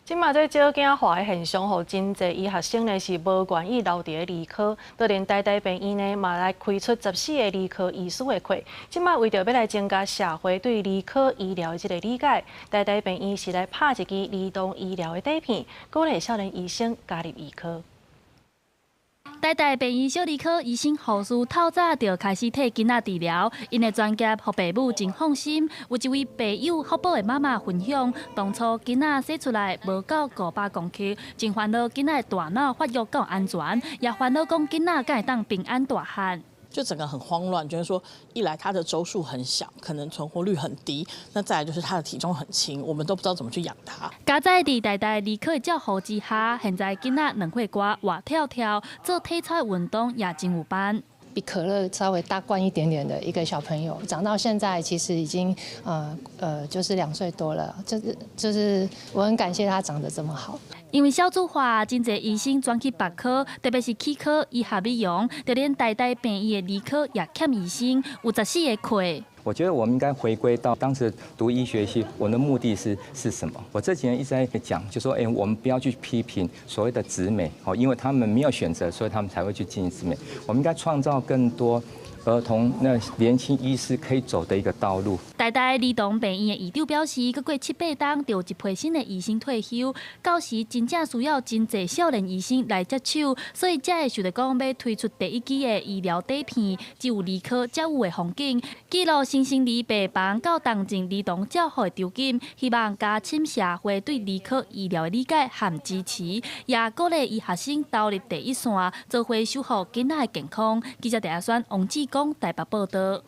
這馬這少囝化的現象，予真濟醫學生呢是無願意留佇咧兒科，就連台大病院呢嘛來開出14個兒科醫師的缺。這馬為著欲來增加社會對兒科醫療的這個理解，台大病院是來拍一支兒童醫療的短片，鼓勵少年醫生加入兒科。台大病院小兒科醫生護士透早就開始替囡仔治療，𪜶的專業予爸母真放心。有一位爸友福寶的媽媽分享，當初囡仔生出來無夠500公克，真煩惱囡仔的大腦發育夠安全，也煩惱講囡仔敢會當平安大漢。就整個很慌亂，就是說，一來他的週數很小，可能存活率很低；那再來就是他的體重很輕，我們都不知道怎麼去養他。佳哉佇台大兒科的照護之下，現在囡仔2歲外活跳跳，做體操運動也真有範。比可樂稍微大罐一點點的一個小朋友，長到現在其實已經就是2歲多了，就是我很感謝他長得這麼好。因為少子化，真濟醫生轉去別科，特別是齒科、醫學美容，就連台大病院的兒科也欠醫生，有14個缺。我覺得我們應該回歸到當時讀醫學系，我們的目的是什麼？我這幾年一直在講，就說，欸，我們不要去批評所謂的植美，哦，因為他們沒有選擇，所以他們才會去進行植美。我們應該創造更多兒童那年輕醫師可以走的一個道路。台大兒童病院的院長表示，閣過七八冬就有一批新的醫生退休，到時真正需要真濟少年醫生來接手，所以才會想著講欲推出第一支的醫療短片，只有兒科才有的風景，記錄新生兒病房到重症兒童照護的場景，希望加深社會對兒科醫療的理解和支持，也鼓勵醫學生投入第一線，做伙守護囡仔的健康。記者鄭阿選、王志剛台北報道。